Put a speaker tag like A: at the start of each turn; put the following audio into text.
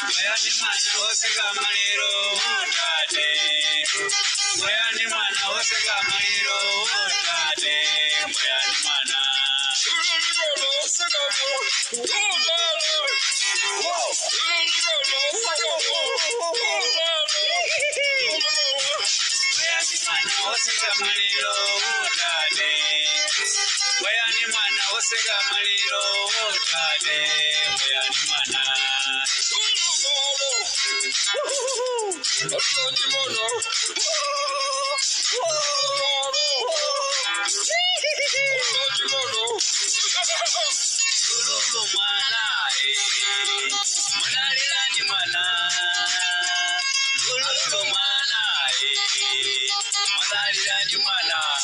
A: Mwayani mwana oseka maliro tate. Mwayani mwana oseka maliro tate. Mwayani mwana. Mwayani mwana oseka maliro tate. Mwayani mwana oseka maliro tate. Mwayani mwana. Lulu mwana, eh. Mwanalilani mwana. Lulu mwana, eh. Mwanalilani mwana.